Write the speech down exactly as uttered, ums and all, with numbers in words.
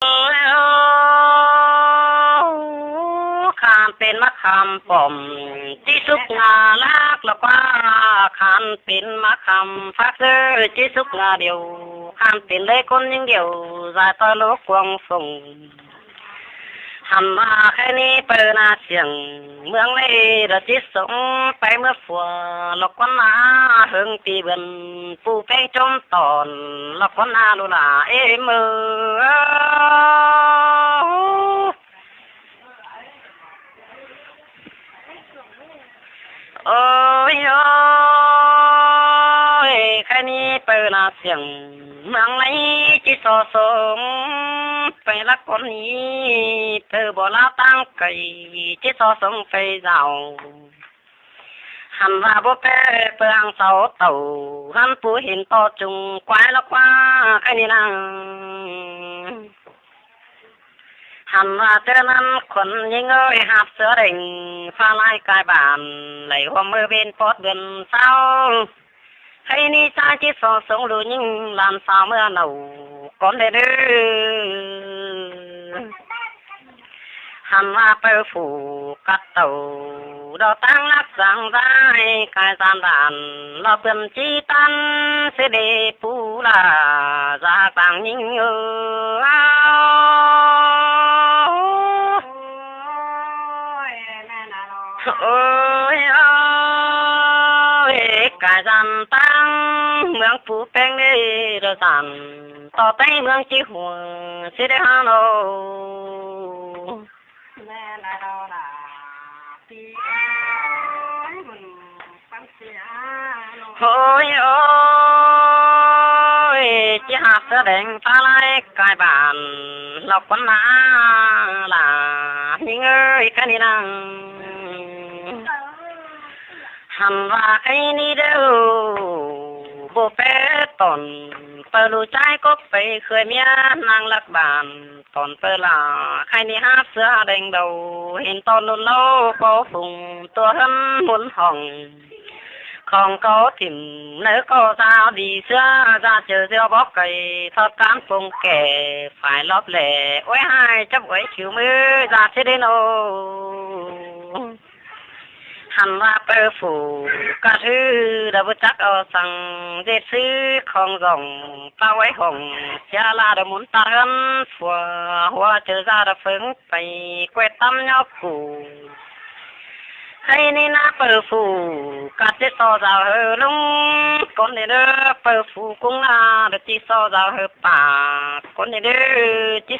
Ơ, khăn pên ꞌmá khăm pom, ꞌchí súc ngả lắc lỏ ꞌquá. Khăn pên ꞌmá khăm phác ꞌsớ, ꞌchí súc ngả điêu. Khăn pên đảy ꞌcốn ꞌnhính điêu, dại ꞌtoi lốp cuông sông. Hẳn ꞌva khay ꞌnị ꞌpưa ná siêng, ꞌmướng ꞌlế đa ꞌchí sống pay ꞌmứa phua, lỏ ꞌcốn ná hưng pi bươn, pu ꞌpéng chốm tỏn, lỏ ꞌcốn ná lu lả ê mơ. Ôi ôi, khay ꞌnị ꞌpưa ná siêng, ꞌmướng ꞌlế ꞌchí so sống pay lắc ꞌcốn ꞌnị, ꞌpưa báu ꞌlạ ꞌtáng cay, ꞌchí so sống pay dảo. Hẳn ꞌva báu ꞌpưa ꞌpưa ꞌhăng sau tảu, hẳn pu hên ꞌto chung quái lỏ ꞌquá khay ꞌnị ꞌnăng. Hẳn ꞌva ꞌchớ ꞌnặn khuôn ꞌnhính ơi ꞌhặp ꞌsứa đeng, pha lai cai bản, đảy ꞌhuôm ꞌmưa bên pót bươn sáu. Khay ꞌnị ꞌchá ꞌchí so sống lu ꞌnhính ꞌlan sau ꞌmứa nảu, ꞌcốn đê đư. Hẳn ꞌva ꞌpưa phủ cắt tảu, đo ꞌtáng lắc dáng dai, cai gian đản, lỏ bươn ꞌchí tăn, ꞌsứ đê pú lả, dák dáng ꞌnhính ơ. Ôi ôi, cai gian ꞌtáng ꞌmướng pu ꞌpéng đê, đo gian ꞌto ꞌtếng ꞌmướng ꞌchí hua, ꞌsứ đê hả nô. Ôi ôi, ꞌchí ꞌhặp ꞌsứa đeng pha lai cai bản, lỏ ꞌcốn ná lả ꞌnhính ơi khay ꞌnị ꞌnăng. Hẳn ꞌva khay ꞌnị đaư, báu ꞌpưa tỏn, ꞌpưa ꞌlụk ꞌchái cốc pay khơi ꞌmía ꞌnăng lắc bản, tỏn ꞌpưa lả khay ꞌnị ꞌhặp ꞌsứa đeng đầu, hên ꞌto ꞌnun ꞌlô ꞌpo phung, tua ꞌhướn ꞌmôn hỏng. Khong ꞌcọ thỉm ꞌnớ ꞌcọ dao đi ꞌsứa, da ꞌchớ ꞌdiu bók cay, ꞌtọt cán pông kẻ, phải lóp lẻ, ói ꞌhại chắp ói khiu ꞌmứ, da ꞌsứ đê nô. Hẳn ꞌva ꞌpưa phủ cắt ꞌhứ, đa báu chắc au săng, ꞌdệt ꞌsứ khong dỏng, ꞌpưa ói hỏng, sia la đa ꞌmôn ꞌtáng ꞌhướn phua, hua ꞌchớ da đa phớng pay, quét ꞌtắm nhóp phủ. Khay ꞌnị ná ꞌpưa phủ cắt ꞌchí so dao hảư ꞌlống, ꞌcốn đê đư, ꞌpưa phủ ꞌcúng ná đa ꞌchí so dao hảư pả, ꞌcốn đê đư, ꞌchí